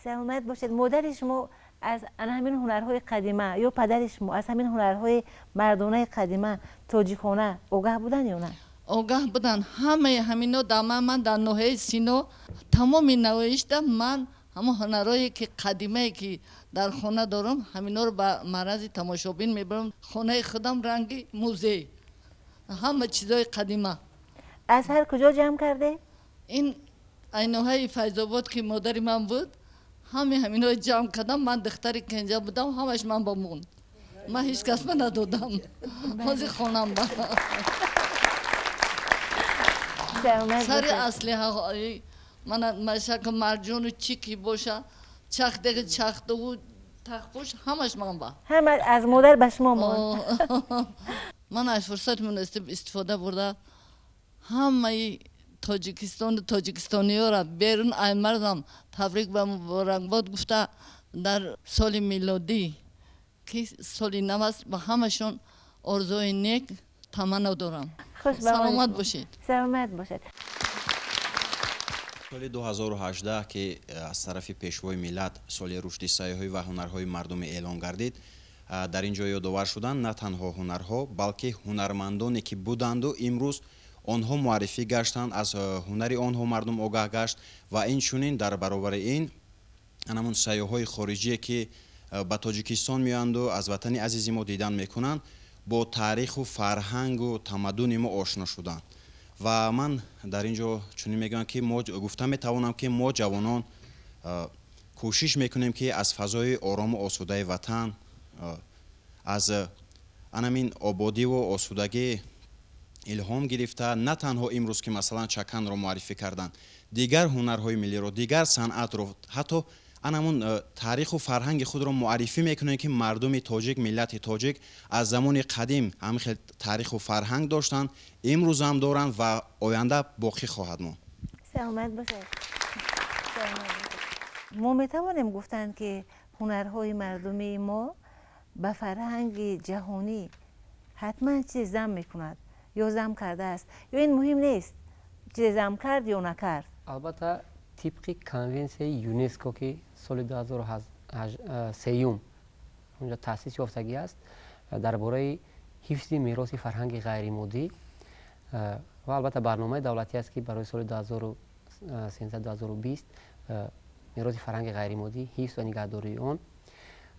Саломат бошед. Модари шумо аз ҳамин ҳунарҳои қадима ё падари шумо аз ҳамин ҳунарҳои мардонаи қадима тоҷикона огаҳ буданд ё на? Огаҳ буданд. Ҳамаи ҳамино дар ман дар ноҳияи Сино, тамоми навоишда ман ҳамон ҳунарҳое ки қадимае ки дар хона дорам, ҳаминоро ба маърази тамошобин мебарам. Хонаи худам ранги музей, ҳама чизҳои қадима. Аз ҳар куҷо ҷамъ карде? Ин айноҳаи Файзобод, ки модари ман буд, ҳами ҳаминои ҷамъ кардам. Ман духтари кенҷа будам, ҳамаш ман ба монд, ман ҳеҷ кас ба надодам. Ҳозир хонам ба сари аслиҳаҳои мана машаку марҷону чӣ ки боша, чахдеги чахдуву тахпӯш, ҳамаш ман ба. Ҳама аз модар ба шумо монд. Ман аз фурсати муносиб истифода бурда, ҳамаи тоҷикистону тоҷикистониёра берун ай марзам табрик ба муборакбод гуфта, дар соли милодӣ, ки соли нав аст, ба ҳамашон орзуи нек таманно дорам. Саломат бошед. Саломат бошед. Соли 2018, ки аз тарафи Пешвои миллат соли рушди сайёҳӣ ва ҳунарҳои мардумӣ эълон гардид, дар ин ҷо ёдовар шуданд, на танҳо ҳунарҳо, балки ҳунармандоне ки буданду имрӯз онҳо муаррифӣ гаштанд, аз ҳунари онҳо мардум огаҳ гашт ва инчунин дар баробари ин анамун сайёҳҳои хориҷие, ки ба Тоҷикистон меоянду аз ватани азизи мо дидан мекунанд, бо таъриху фарҳангу тамаддуни мо ошно шуданд. Ва ман дар ин ҷо чунин мегӯям, ки мо гуфта метавонам, ки мо ҷавонон кӯшиш мекунем, ки аз фазои орому осудаи ватан, аз анамин ободиву осудагӣ илҳом гирифта, на танҳо имрӯз, ки масалан чаканро муаррифӣ карданд, дигар ҳунарҳои миллиро, дигар санъатро, ҳатто анамун таъриху фарҳанги худро муаррифӣ мекунем, ки мардуми тоҷик, миллати тоҷик аз замони қадим ҳамин хел таъриху фарҳанг доштанд, имрӯзам доранд ва оянда боқӣ хоҳад монд. Саломат бошед. Мо метавонем гуфтанд, ки ҳунарҳои мардумии мо ба фарҳанги ҷаҳонӣ ҳатман чизе зам мекунад ё зам кардааст, ё ин муҳим нест, чизе зам кард ё накард? Албатта, тибқи конвенсияи ЮНЕСКО, ки соли 2003 онҷо таъсис ёфтагӣ аст, дар бораи ҳифзи мероси фарҳанги ғайримоддӣ, ва албатта барномаи давлатӣ аст, ки барои соли 2013-2020 мероси фарҳанги ғайримоддӣ, ҳифз ва нигаҳдории он,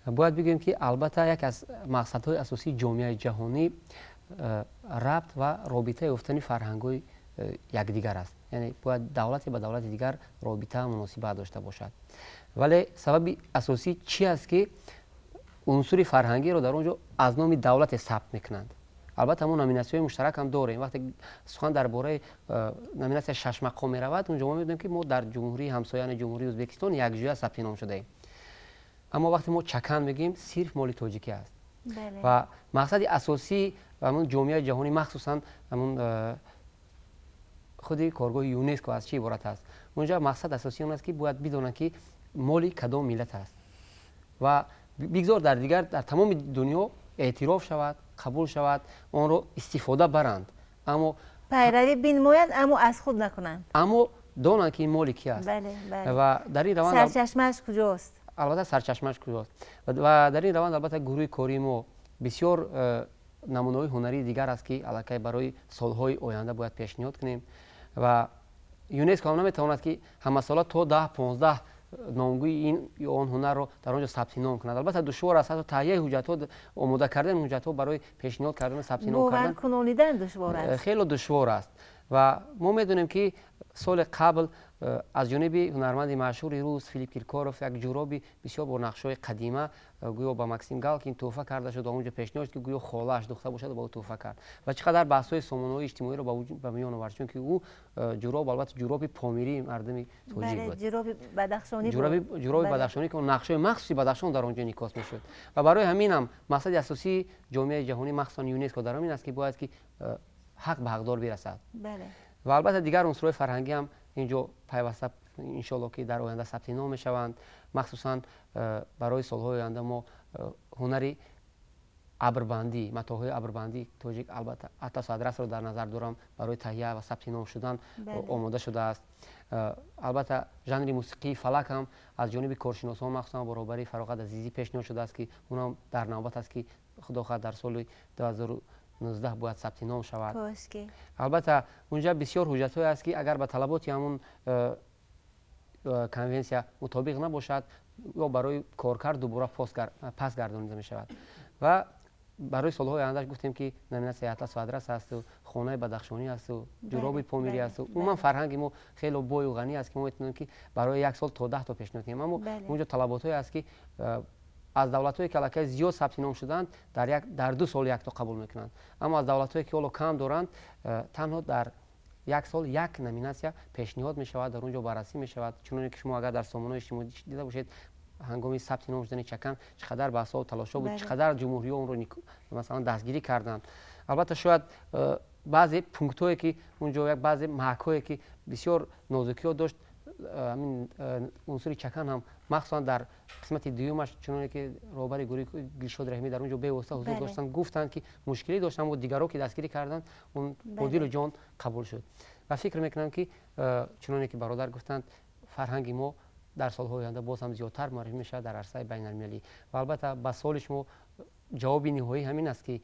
бояд бигӯем, ки албатта яке аз мақсадҳои асосии ҷомеаи ҷаҳонӣ рабт ва робита ёфтани фарҳангҳои якдигар аст, яъне бояд давлате ба давлати дигар робита, муносибат дошта бошад. Вале сабаби асосӣ чи аст, ки унсури фарҳангиро дар он ҷо аз номи давлате сабт мекунанд? Албатта, мо номинатсияҳои муштарак ҳам дорем. Вақте сухан дар бораи номинатсия шашмақом меравад, унҷо мо мебинем, ки мо дар ҷумҳурии ҳамсоя, яъне Ҷумҳурии Ӯзбекистон, якҷоя сабти ном шудаем. Аммо вақте мо чакан мегӯем, сирф моли тоҷикӣ аст. Ва мақсади асосии ҳамун ҷомеаи ҷаҳонӣ, махсусан ҳамун худи коргоҳи ЮНЕСКО, аз чӣ иборат аст? Унҷа мақсад асосии он аст, ки бояд бидонанд, ки моли кадом миллат аст, ва бигзор дар дигар, дар тамоми дунё эътироф шавад, қабул шавад, онро истифода баранд, аммо пайравӣ бинмоянд, аммо аз худ накунанд. Аммо донанд, ки ин моли ки аст ва дар ин раванд сарчашмааш куҷост. Албатта, сарчашмааш куҷост. Ва дар ин раванд, албатта, гурӯҳи кории мо бисёр намунаҳои ҳунарии дигар аст, ки аллакай барои солҳои оянда бояд пешниҳод кунем. Ва ЮНЕСКО ҳам наметавонад, ки ҳамасола то 10-15 номгӯи ин ё он ҳунарро дар он ҷо сабти ном кунад. Албатта, душвор аст, ҳатто таҳияи ҳуҷҷатҳо, омода кардани ҳуҷҷатҳо барои пешниҳод кардан, сабти ном кардан. Боваркунонидан душвор аст. Хело душвор аст. Ва мо медонем, ки соли қабл аз ҷониби ҳунарманди машҳури рус Филипп Киркоров як ҷуроби бисёр бо нақшҳои қадима гӯё ба Максим Галкин тӯҳфа карда шуд ва онҷо пешниҳод шуд, ки гӯё холааш духта бошад ва ба ӯ тӯҳфа кард. Ва чӣ қадар баҳсҳои сомонаҳои иҷтимоиро ба миён овард, чунки ӯ ҷуроб албатта ҷуроби помирии мардуми тоҷик буд. Ҷуроби бадахшонӣ. Ҷуроби бадахшонӣ, ки нақшҳои махсуси Бадахшон дар он ҷо инъикос мешуд. Ва барои ҳамин ҳам мақсади асосии ҷомеаи ҷаҳонӣ, махсусан ЮНЕСКО, дар ҳамин аст, ки бояд ки ҳақ ба ҳақдор бирасад. Ва албатта дигар унсурҳои фарҳангӣ ҳам инҷо пайваста иншоалло ки дар оянда сабти ном мешаванд. Махсусан барои солҳои оянда мо ҳунари абрбандӣ, матоъҳои абрбандӣ тоҷик, албатта атласу адрасро дар назар дорам, барои таҳия ва сабти ном шудан омода шудааст. Албатта жанри мусиқии фалак ҳам аз ҷониби коршиносон, махсусан бо роҳбарии Фароғат Азизӣ пешниҳод шудааст, ки онам дар навбат аст, ки худо хоҳад дар соли 2019 бояд сабти ном шавад. Албатта унҷа бисёр ҳуҷҷатҳое аст, ки агар ба талаботи ҳамун конвенсия мутобиқ набошад, ё барои коркард дубора пас гардонида мешавад. Ва барои солҳои ояндаш гуфтем, ки номинатсияи атласу адрас ҳасту хонаи бадахшонӣ ҳасту ҷуроби помирӣ ҳасту умуман фарҳанги мо хело бою ғанӣ аст, ки мо метавонем, ки барои як сол то 10 то пешниҳод кунем. Аммо унҷо талаботҳое аст, ки аз давлатҳое ки аллакай зиёд сабти ном шуданд, дар 2 сол якто қабул мекунанд, аммо аз давлатҳое ки ҳоло кам доранд, танҳо дар як сол як номинатсия пешниҳод мешавад, дар он ҷо баррасӣ мешавад. Чуноне ки шумо агар дар сомонаҳои иҷтимоӣ дида бошед, ҳангоми сабти ном шудани чакан чӣ қадар баҳсҳо талошҳо буд, чӣ қадар ҷумҳуриҳо онро масалан дастгирӣ карданд. Албатта шояд баъзе пунктҳое, ки он ҷо як баъзе маҳакҳое, ки бисёр нозукиҳо дошт, ҳамин унсури чакан ҳам махсусан дар қисмати дуюмаш, чуноне ки роҳбари гурӯҳи Дилшод Раҳимӣ дар он ҷо бевосита ҳузур доштанд, гуфтанд, ки мушкилӣ доштанд, аммо дигарро ки дастгирӣ карданд, он бо дилу ҷон қабул шуд. Ва фикр мекунам, ки чуноне ки бародар гуфтанд, фарҳанги мо дар солҳои оянда боз ҳам зиёдтар муаррифӣ мешавад дар арсаи байналмилалӣ. Ва албатта ба суоли шумо ҷавоби ниҳоӣ ҳамин аст, ки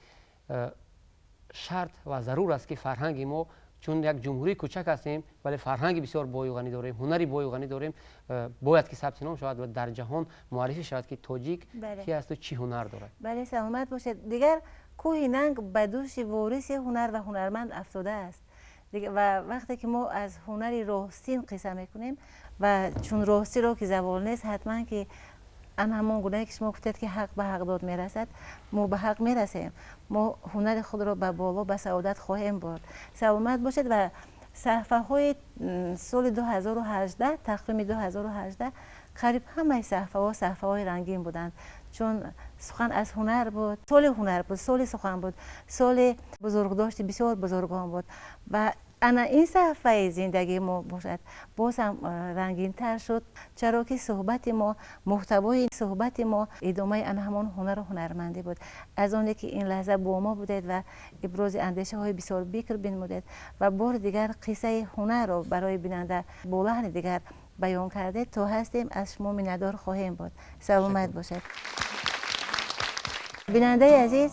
шарт ва зарур аст, ки фарҳанги мо, чун як ҷумҳурии кӯчак ҳастем, вале фарҳанги бисёр бою ғанӣ дорем, ҳунари бою ғанӣ дорем, бояд ки сабти ном шавад ва дар ҷаҳон муаррифӣ шавад, ки тоҷик ки асту чӣ ҳунар дорад. Бале, саломат бошед. Дигар кӯҳи нанг ба дӯши вориси ҳунар ва ҳунарманд афтодааст. Ва вақте ки мо аз ҳунари ростин қисса мекунем ва чун ростиро ки завол нест, ҳатман ки ан ҳамон гунае ки шумо гуфтед, ки ҳақ ба ҳақ дод мерасад, мо ба ҳақ мерасем, мо ҳунари худро ба боло, ба саодат хоҳем бурд. Саломат бошед. Ва саҳифаҳои соли 2018, тақвими 2018, қариб ҳамаи саҳифаҳо саҳифаҳои рангин буданд, чун сухан аз ҳунар буд, соли ҳунар буд, соли сухан буд, соли бузургдошти бисёр бузургон буд. Ва ана ин саҳифаи зиндагии мо бошад, боз ҳам рангинтар шуд, чаро ки суҳбати мо, муҳтавои суҳбати мо идомаи ана ҳамон ҳунару ҳунармандӣ буд. Аз оне ки ин лаҳза бо мо будед ва ибрози андешаҳои бисёр бикр бинмудед ва бори дигар қиссаи ҳунарро барои бинанда бо лаҳни дигар баён кардед, то ҳастем аз шумо миннатдор хоҳем буд. Саломат бошед. Бинандаи азиз,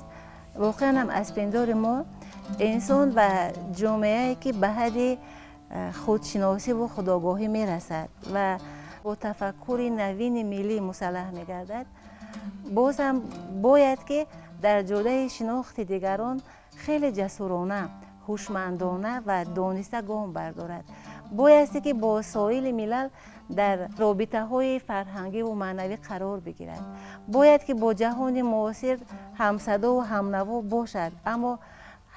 воқеан ҳам аз пиндори мо инсон ва ҷомеае, ки ба ҳадди худшиносиву худогоҳӣ мерасад ва бо тафаккури навини миллӣ мусаллаҳ мегардад, боз ҳам бояд ки дар ҷодаи шинохти дигарон хеле ҷасурона, ҳушмандона ва дониста гом бардорад. Боясте ки бо соили милал дар робитаҳои фарҳангиву маънавӣ қарор бигирад. Бояд ки бо ҷаҳони муосир ҳамсадову ҳамнаво бошад, аммо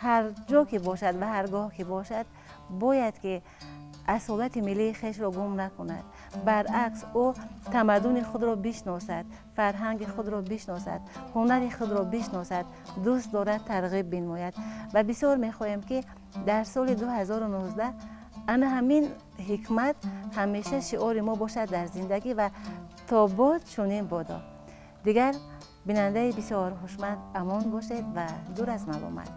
ҳар ҷо ки бошад ва ҳар гоҳ ки бошад, бояд ки асолати миллии хешро гум накунад. Баръакс, ӯ тамаддуни худро бишносад, фарҳанги худро бишносад, ҳунари худро бишносад, дӯст дорад, тарғиб бинмояд. Ва бисёр мехоҳем, ки дар соли 2019 ана ҳамин ҳикмат ҳамеша шиори мо бошад дар зиндагӣ ва то бод чунин бодо. Дигар бинандаи бисёр ҳушманд, амон бошед ва дур аз маломат.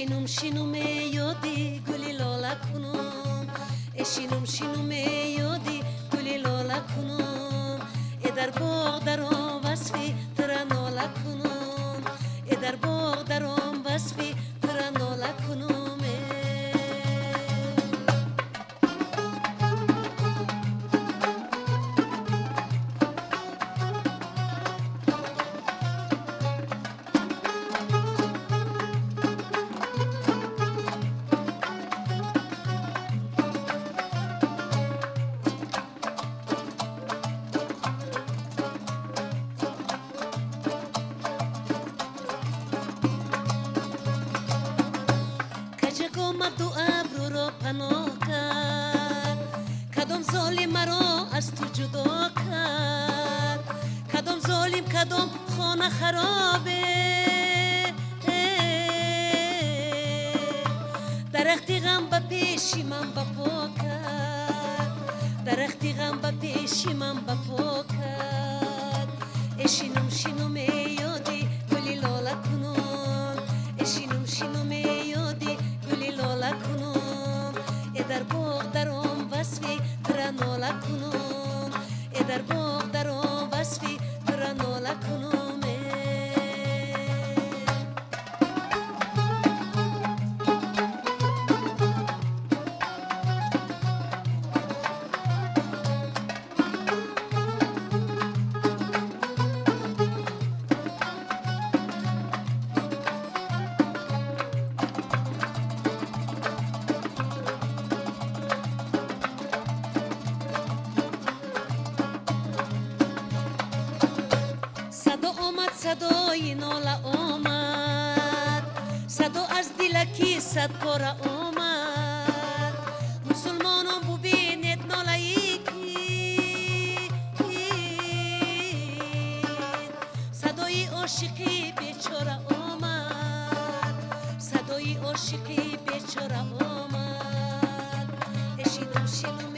Шинум шинум ёди гули лола кунум, шинум шинум ёди гули лола кунум, э дар боғ даром васфи тура нола кунум, э дар боғ даром васфи тура нола кунум. Кадом золим маро аз ту ҷудо кард, кадом золим, кадом хона харобе, дарахти ғам ба пеши ман ба по кард, дарахти ғам ба пеши ман ба по кард. Шинум шинум ёди гули лола кунум, шинум шинум ёди гули лола кунум, э дар боғ даром васфи тура нола кунум, э дар боғ даром васфи тура нола кунум. Садои нола омад, садо аз дилаки садпора омад. Мусулмонон бубинед нолаи кӣ, садои ошиқи бечора омад, садои ошиқи бечора омад. Шинум шинум